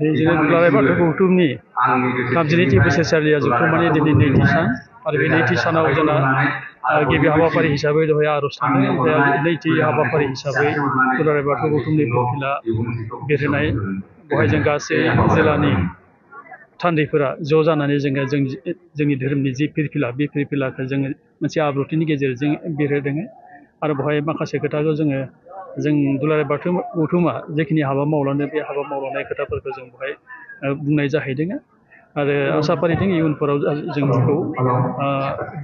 जोङो दुलाराय बाथौ गौथुमनि 32थि बोसोरसालिया जोबथ'मानि दिनै नैथि सान आरो बे नैथि सानाव जोंना गिबि हाबाफारि हिसाबै दहाय आर'ज थांदों ओमफ्राय नैथि हाबाफारि हिसाबै दुलाराय बाथौ गौथुमनि फिरफिला बिरहोनाय बेवहाय जों गासै जिल्लानि थान्दैफोरा ज' जानानै जोङो जोंनि धोरोमनि जि फिरफिला बे फिरफिलाखौ जोङो मोनसे आब्रुथिनि गेजेरजों बिरहोदों आरो बेवहाय माखासे खोथाखौ जों दुलाराय बाथौ गौथुमा जेखिनि हाबा मावलांदों बे हाबा मावलांनाय खोथाफोरखौ जों बेवहाय बुंनाय जाहैदों आरो आसा फारिदों इयुनफोराव जों बेखौ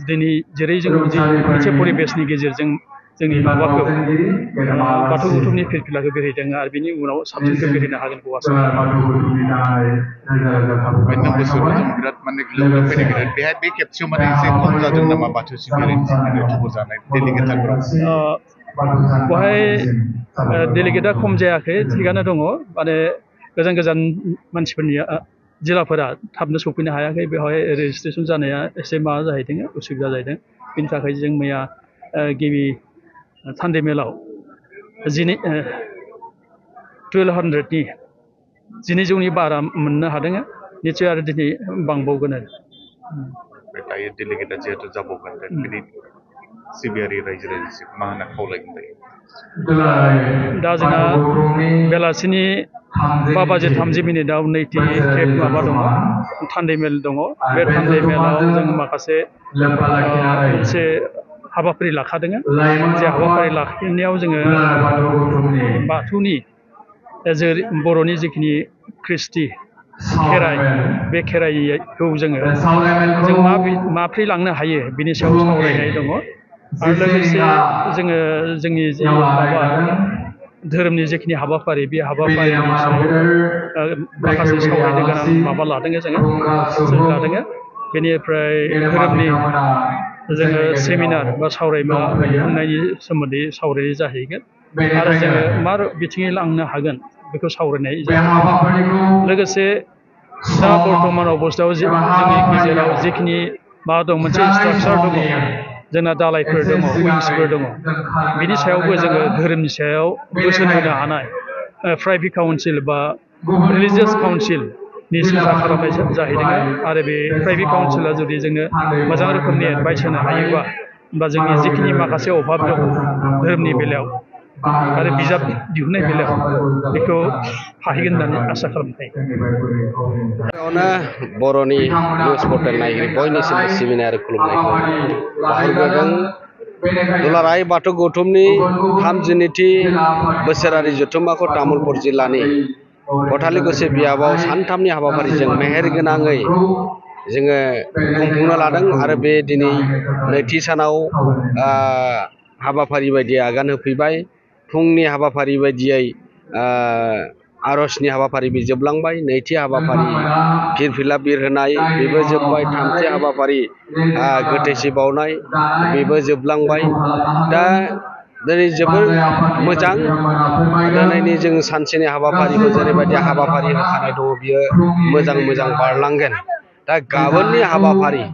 दिनै जेरै जों मोनसे परिबेसनि गेजेरजों जोंनि माबाखौ बाथौ गौथुमनि फिरफिलाखौ बेरहोदों आरो बिनि उनाव साबसिनखौ बेरहोनो हागोनखौ आसा बेनो बोसोराव जों बिराद माने लोगो फैनो बिराद बेहाय बे खेबसेयाव माने एसे खम जादों नामा बाथौ सिबियारिनि जिखिनि थुबुर जानाय डेलिगेटफोराव बेवहाय डेलिगेटआ खम जायाखै थिगानो दङ माने गोजान गोजान मानसिफोरनि जिल्लाफोरा थाबनो सफैनो हायाखै बेवहाय रेजिस्ट्रेसन जानाया एसे माबा जाहैदों उसुबिदा जाहैदों बेनि थाखाय जों मैया गिबि सानडे मेलाव 1200नि 1200नि बारा मोननो हादों निश्चय आरो दिनै बांबावगोन दायो डेलिगेटआ जिहेतु जाबावगोन बेनि सिबियारि रायजो राजासिम मा होनना खावलायगोन दायो दा जोंना बेलासिनि 5:30 नैथि खेब माबा दङ थान्दै मेल दङ बे थान्दै मेलाव जों माखासे मोनसे हाबाफारि लाखादों जे हाबाफारि लाखिनायाव जोङो बाथौनि बर'नि जिखिनि कृष्टि खेराइ बे खेराइखौ जों माब्रै लांनो हायो बिनि सायाव सावरायनाय दङ आरो लोगोसे जोङो जोंनि माबा धोरोमनि जिखिनि हाबाफारि बे हाबाफारिनि सायाव माखासे सावरायनो गोनां माबा लादों जों लादों बेनिफ्राय धोरोमनि जोङो सेमिनार बा सावरायमा खुंनायनि सोमोन्दै सावरायनाय जाहैगोन आरो जोङो मा बिथिङै लांनो हागोन बेखौ सावरायनाय जागोन लोगोसे दा बर्थमान अबस्थायाव जोंनि गेजेराव जिखिनि माबा दं मोनसे स्ट्राक्चार दङ जोंना दालायफोर दङ उइंसफोर दङ बिनि सायावबो जोङो धोरोमनि सायाव बोसोन होनो हानाय प्राइभेट काउन्सिल बा रिलिजियास काउन्सिलनि सिन्था खालामनाय जाहैदों आरो बे प्राइभेट काउन्सिला जुदि जोंनो मोजां रोखोमनि एडभाइस होनो हायोबा होमबा जोंनि जिखिनि माखासे अभाब दङ धोरोमनि बेलायाव आरो बिजाब दिहुननाय बेलायाव बेखौ हाहैगोन होननानै आसा खालामनाय बर'नि निउस पर्टेल नायगिरि बयनिसिमबो सिबिनाय आरो खुलुमनायखौ बावहरग्रोदों दुलाराय बाथौ गौथुमनि 32थि बोसोरारि जथुम्माखौ तामुलपुर जिल्लानि गथालि गोसो बियाबाव सानथामनि हाबाफारिजों मेहेरगोनाङै जोङो खुंफुंनो लादों आरो बे दिनै नैथि सानाव हाबाफारि बायदियै आगान होफैबाय फुंनि हाबाफारि बायदियै आर'जनि हाबाफारि जोबलांबाय नैथि हाबाफारि फिरफिला बिरहोनाय बेबो जोबबाय थामथि हाबाफारि गोथैसि बावनाय बेबो जोबलांबाय दा दिनै जोबोर मोजां दिनैनि जों सानसेनि हाबाफारिखौ जेरैबायदि हाबाफारि होखानाय दङ बियो मोजां बारलांगोन दा गाबोननि हाबाफारि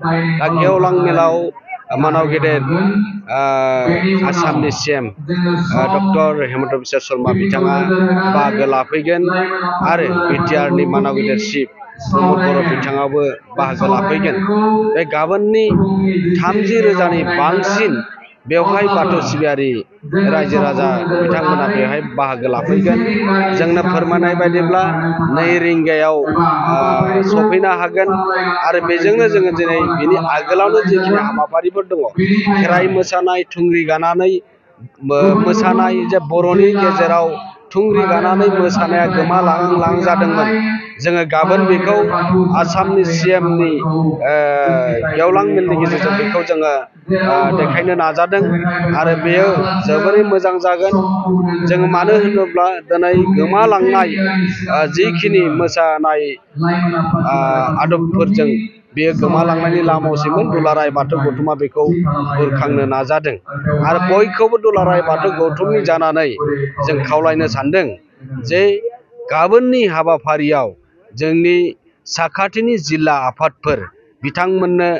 दा गेवलां मेलाव मानाव गेदेर आसामनि CM डक्टर हेमन्त बिश्व शर्मा बिथाङा बाहागो लाफैगोन आरो BTRनि मानाव गेदेर चिफ प्रमद बर' बिथाङाबो बाहागो लाफैगोन बे गाबोननि 30,000नि बांसिन बेवहाय बाथौ सिबियारि रायजो राजा बिथांमोना बेवहाय बाहागो लाफैगोन जोंनो फोरमायनाय बायदिब्ला 2 रिंगायाव सफैनो हागोन आरो बेजोंनो जोङो दिनै बिनि आगोलावनो जिखिनि हाबाफारिफोर दङ खेराइ मोसानाय थुंग्रि गानानै मोसानाय जे बर'नि गेजेराव थुंग्रि गानानै मोसानाया गोमालांजादोंमोन जोङो गाबोन बेखौ आसामनि CMनि गेवलां मेलनि गेजेरजों बेखौ जोङो देखायनो नाजादों आरो बेयो जोबोरै मोजां जागोन जों मानो होनोब्ला दिनै गोमालांनाय जिखिनि मोसानाय आदबफोरजों बेयो गोमालांनायनि लामायावसोमोन दुलाराय बाथौ गौथुमा बेखौ बुरखांनो नाजादों आरो बयखौबो दुलाराय बाथौ गौथुमनि जानानै जों खावलायनो सानदों जे गाबोननि हाबाफारियाव जोंनि साखाथिनि जिल्ला आफादफोर बिथांमोननो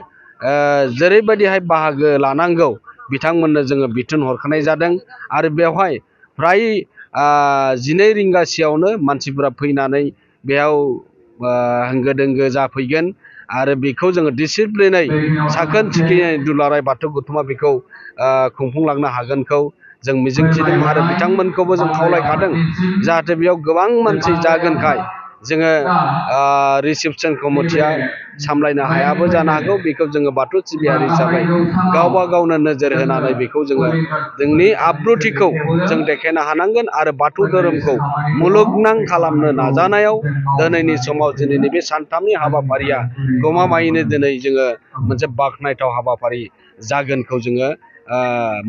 जेरैबायदिहाय बाहागो लानांगौ बिथांमोननो जोङो बिथोन हरखानाय जादों आरो बेवहाय फ्राय 12 रिंगासोआवनो मानसिफोरा फैनानै बेयाव होंगो दोंगो जाफैगोन आरो बेखौ जोङो डिसिप्लिनै साखोन सिखोनै दुलाराय बाथौ गौथुमा बेखौ खुंफुंलांनो हागोनखौ जों मिजिंथिदों आरो बिथांमोनखौबो जों खावलायखादों जाहाथे बेयाव गोबां मानसि जागोनखाय जोङो रिसेपसन कमिटिया सामलायनो हायाबो जानो हागौ बेखौ जोङो बाथौ सिबियारि हिसाबै गावबा गावनो नोजोर होनानै बेखौ जोङो जोंनि आब्रुथिखौ जों देखायनो हानांगोन आरो बाथौ धोरोमखौ मुलुगनां खालामनो नाजानायाव दिनैनि समाव दिनैनि बे सानथामनि हाबाफारिया गमामायैनो दिनै जोङो मोनसे बाख्नायथाव हाबाफारि जागोनखौ जोङो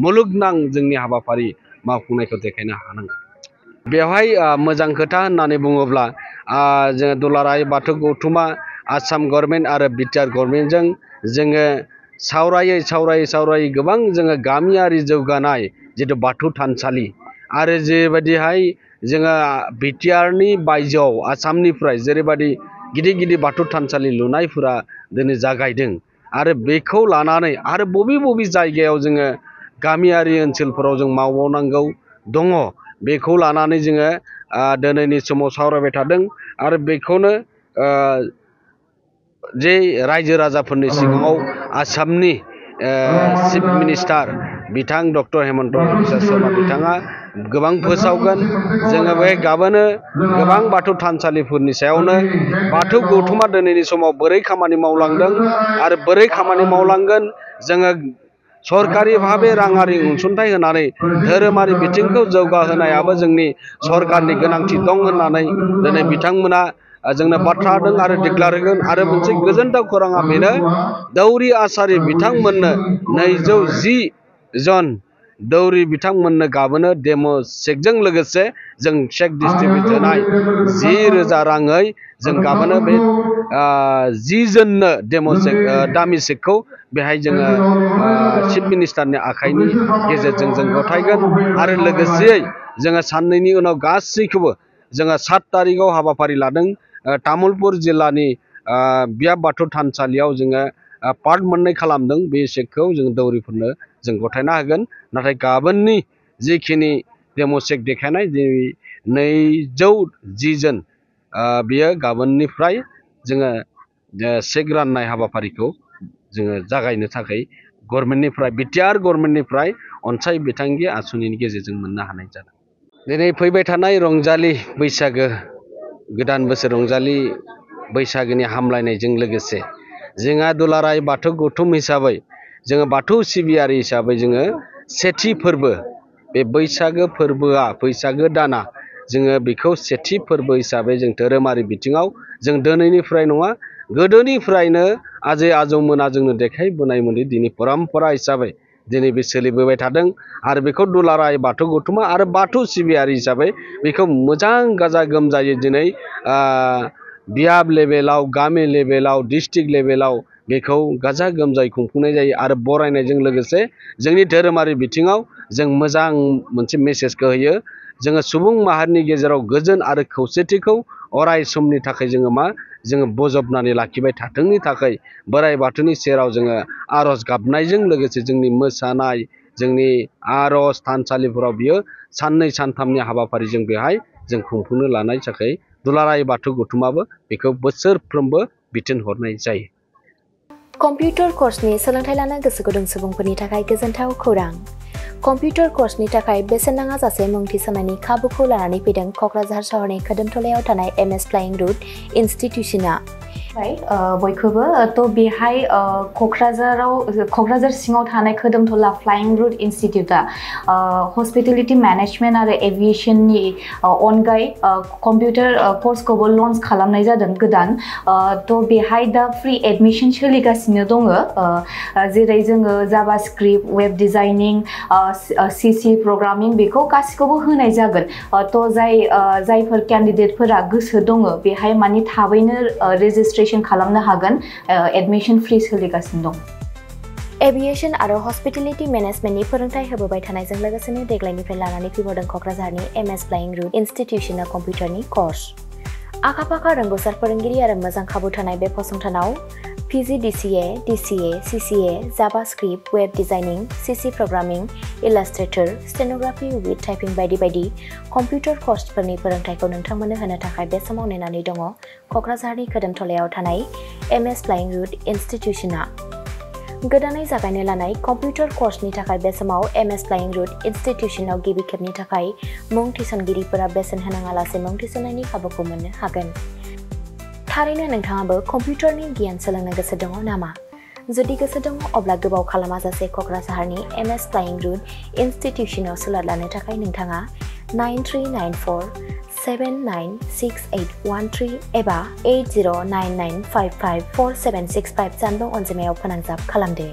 मुलुगनां जोंनि हाबाफारि मावफुंनायखौ देखायनो हानांगोन बेवहाय मोजां खोथा होननानै बुङोब्ला जोङो दुलाराय बाथौ गौथुमा आसाम गभर्नमेन्ट आरो बिटिआर गभर्नमेन्टजों जोङो सावरायै गोबां जोङो गामियारि जौगानाय जितु बाथौ थानसालि आरो जेबायदिहाय जोङो बिटिआरनि बायजोआव आसामनिफ्राय जेरैबायदि गिदिर गिदिर बाथौ थानसालि लुनायफोरा दिनै जागायदों आरो बेखौ लानानै आरो बबे जायगायाव जोङो गामियारि ओनसोलफोराव जों मावबावनांगौ दङ बेखौ लानानै जोङो दिनैनि समाव सावरायबाय थादों आरो बेखौनो जे रायजो राजाफोरनि सिगाङाव आसामनि चिफ मिनिस्टार बिथां डक्टर हेमन्त बिश्व शर्मा बिथाङा गोबां फोसावगोन जोङो बे गाबोनो गोबां बाथौ थानसालिफोरनि सायावनो बाथौ गौथुमा दिनैनि समाव बोरै खामानि मावलांदों आरो बोरै खामानि मावलांगोन जोङो सरकारि भाबे राङारि अनसुंथाइ होनानै धोरोमारि बिथिंखौ जौगाहोनायाबो जोंनि सरकारनि गोनांथि दं होननानै दिनै बिथांमोना जोंनो बाथ्रा होदों आरो डिक्लेयार होगोन आरो मोनसे गोजोनथाव खौराङा बेनो दौरि आसारि बिथांमोननो 210 जन दौरि बिथांमोननो गाबोनो डेम' चेकजों लोगोसे जों चेक डिस्ट्रिबिउट होनाय 10,000 राङै जों गाबोनो बे 10 जननो डेम' चेक दामि चेकखौ बेहाय जोङो चिफ मिनिस्टारनि आखाइनि गेजेरजों जों गथायगोन आरो लोगोसेयै जोङो साननैनि उनाव गासैखौबो जोङो 7 तारिखआव हाबाफारि लादों तामुलपुर जिल्लानि बियाब बाथौ थानसालियाव जोङो पार्ट मोननै खालामदों बे चेकखौ जों दौरिफोरनो जों गथायना होगोन नाथाय गाबोननि जिखिनि डेम' चेक देखायनाय 210 जन बियो गाबोननिफ्राय जोङो चेक राननाय हाबाफारिखौ जोङो जागायनो थाखाय गभर्नमेन्टनिफ्राय बिटिआर गभर्नमेन्टनिफ्राय अनसाय बिथांखि आसुनिनि गेजेरजों मोननो हानाय जादों दिनै फैबाय थानाय रंजालि बैसागो गोदान बोसोर रंजालि बैसागोनि हामलायनायजों लोगोसे जोंहा दुलाराय बाथौ गौथुम हिसाबै जोङो बाथौ सिबियारि हिसाबै जोङो सेथि फोरबो बे बैसागो फोरबोआ बैसागो दाना जोङो बेखौ सेथि फोरबो हिसाबै जों धोरोमारि बिथिङाव जों दिनैनिफ्राय नङा गोदोनिफ्रायनो आजै आजौमोना जोंनो देखायबोनायमोन दिनै परम्परा हिसाबै दिनै बे सोलिबोबाय थादों आरो बेखौ दुलाराय बाथौ गौथुमा आरो बाथौ सिबियारि हिसाबै बेखौ मोजां गाजा गोमजायै दिनै बियाब लेभेलाव गामि लेभेलाव डिस्ट्रिक्ट लेभेलाव बेखौ गाजा गोमजायै खुंफुंनाय जायो आरो बरायनायजों लोगोसे जोंनि धोरोमारि बिथिङाव जों मोजां मोनसे मेसेजखौ होयो जोङो सुबुं माहारिनि गेजेराव गोजोन आरो खौसेथिखौ अराय समनि थाखाय जोङो बजबनानै लाखिबाय थाथोंनि थाखाय बोराइ बाथौनि सेराव जोङो आर'ज गाबनायजों लोगोसे जोंनि मोसानाय जोंनि आर'ज थानसालिफोराव बियो साननै सानथामनि हाबाफारि जों बेहाय जों खुंफुंनो लानाय थाखाय दुलाराय बाथौ गौथुमाबो बेखौ बोसोरफ्रोमबो बिथोन हरनाय जायो कम्पिउटार कर्सनि सोलोंथाइ लानो गोसो गुदुं सुबुंफोरनि थाखाय गोजोनथाव खौरां कम्पिउटार कर्सनि थाखाय बेसेन नाङा जासे मुं थिसननायनि खाबुखौ लानानै फैदों क'क्राझार सहरनि खोदोमथलायाव थानाय MS फ्लाइं रुट इनस्टिट्यूशना बयखौबो थ' बेहाय क'क्राझार सिङाव थानाय खोदोमथला फ्लाइं रुट इनस्टिट्यूटा हस्पिटेलिटी मेनेजमेन्ट आरो एभिएशननि अनगायै कम्पिउटार कर्सखौबो लन्च खालामनाय जादों गोदान थ' बेहाय दा फ्रि एडमिशन सोलिगासिनो दङ जेरै जोङो जाभास्क्रिप्ट वेब डिजाइनिं CC प्रोग्रामिं बेखौ गासिखौबो होनाय जागोन थ' जायफोर केन्डिडेटफोरा गोसो दङ बेहाय माने थाबैनो रेजिस्ट्रेशन खालामनो हागोन एडमिशन फ्रि सोलिगासिनो दं एभिएशन आरो हस्पिटेलिटी मेनेजमेन्टनि फोरोंथाय होबोबाय थानायजों लोगोसेनो देग्लायनिफ्राय लानानै फैबावदों क'क्राझारनि MS फ्लाइं रुट इनस्टिट्यूशना कम्पिउटारनि कर्स आखा-फाखा रोंगौसार फोरोंगिरि आरो मोजां खाबु थानाय बे फसंथानाव PGDCA, DCA, CCA, JavaScript, Web Designing, CC Programming, Illustrator, Stenography with Typing बायदि बायदि कम्पिउटार कर्सफोरनि फोरोंथायखौ नोंथांमोननो होनो थाखाय बे समाव नेनानै दङ क'क्राझारनि खोदोमथलायाव थानाय MS Flying Route इनस्टिट्यूशना गोदानै जागायनो लानाय कम्पिउटार कर्सनि थाखाय बे समाव MS Flying Route इनस्टिट्यूशनाव गिबि खेबनि थाखाय मुं थिसनगिरिफोरा बेसेन होनाङालासे मुं थिसननायनि खाबुखौ मोननो हागोन थारैनो नोंथाङाबो कम्पिउटारनि गियान सोलोंनो गोसो दङ नामा जुदि गोसो दङ अब्ला गोबाव खालामाजासे क'क्राझारनि MS Flying Route इनस्टिट्यूशनाव सुलाद लानो थाखाय नोंथाङा 9394796813 एबा 8099554765 जानबुं अनजिमायाव फोनांजाब खालामदो